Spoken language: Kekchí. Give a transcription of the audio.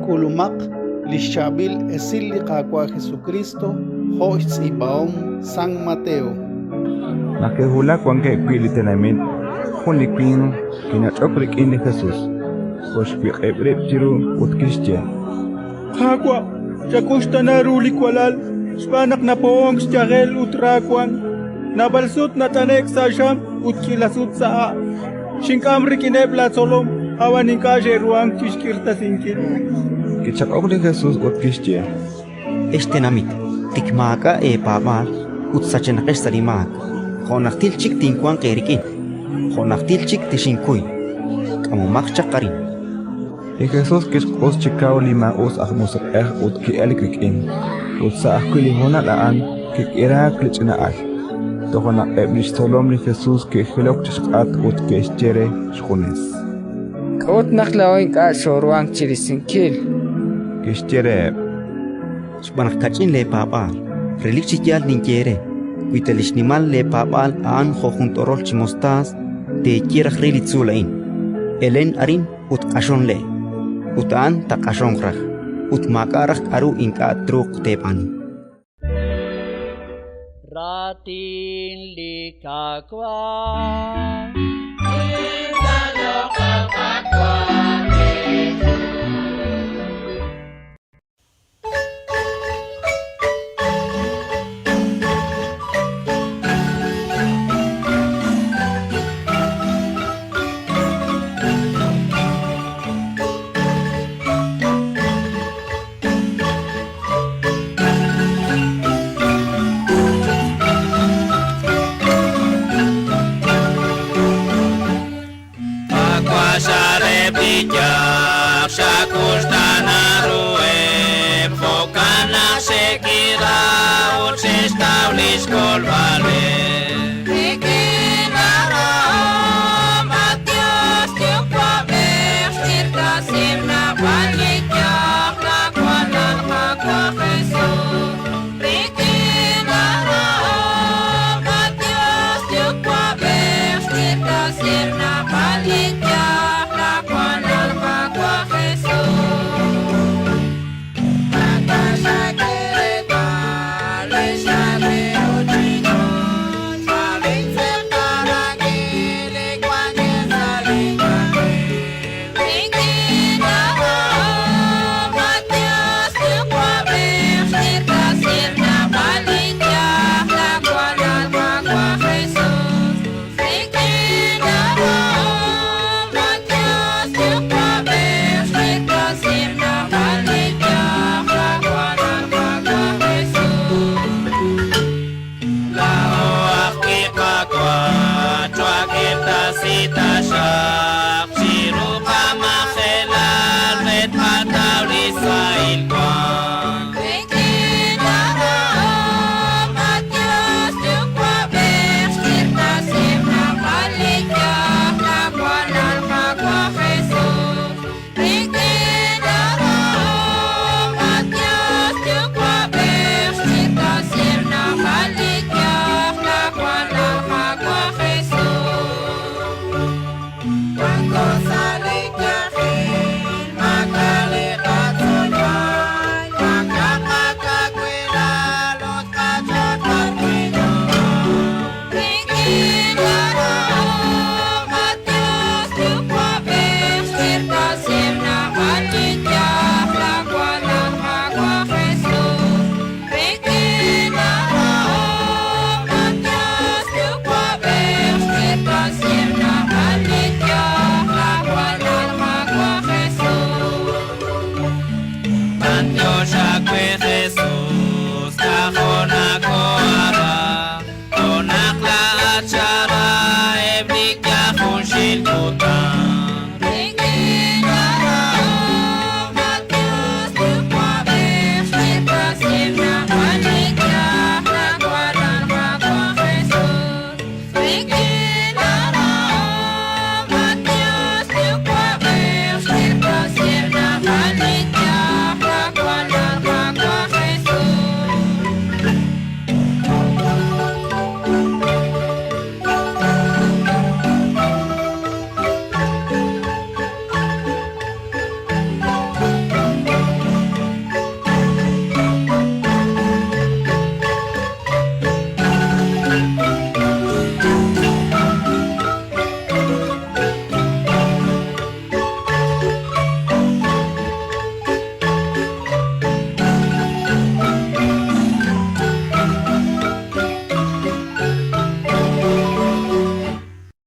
K'ulumaq li xChaab'il Esil li Qaawa' Jesukriist jo' xtz'iib'ahom San Mateo. Naq ke'wulak wankeb' wi' li tenamit, jun li winq kinach'ok rik'in li Jesus, koxwiq'ib' rib' chiru ut kixye: Qaawa', chawuxtaana ru li walal xb'aan naq napo'onk xyajel ut ra wank. Naab'al sut nat'ane'k sa' xam ut k'iila sut sa' ha'. Xink'am rik'ineb' laatzolom, ab'an ink'a' xe'ruhank chi xk'irtasinkil. Kichaq'ok li Jesus ut kixye: Ex tenamit tik maak'a' eepaab'aal ut sachenaqex sa' li maak, jo' najtil chik tinwanq eerik'in? Jo' najtil chik texinkuy? K'amomaq chaq arin. Li Jesus kixq'us chi kaw li maa'us aj musiq'ej ut ki'elk rik'in, ut sa' ajwi' li honal a'an kik'iraak li ch'ina'al. Toja' naq eb' li xtzolom li Jesus ke'jilok chi xk'atq ut ke'xye re xjunes: K'a'ut naq laa'o ink'a' xooruhank chi risinkil? Kixye reheb': Xb'aan naq kach'in leepaab'aal. Relik chi yaal ninye eere: wi ta li xnimal leepaab'aal a'an jo' jun t'orol chi mostaas, teeye raj re li tzuul a'in: «Elen arin ut q'axon le'», ut a'an taaq'axonq raj. Ut maak'a' raj k'aru ink'a' truuq teeb'aanu. Raatin li Qaawa'.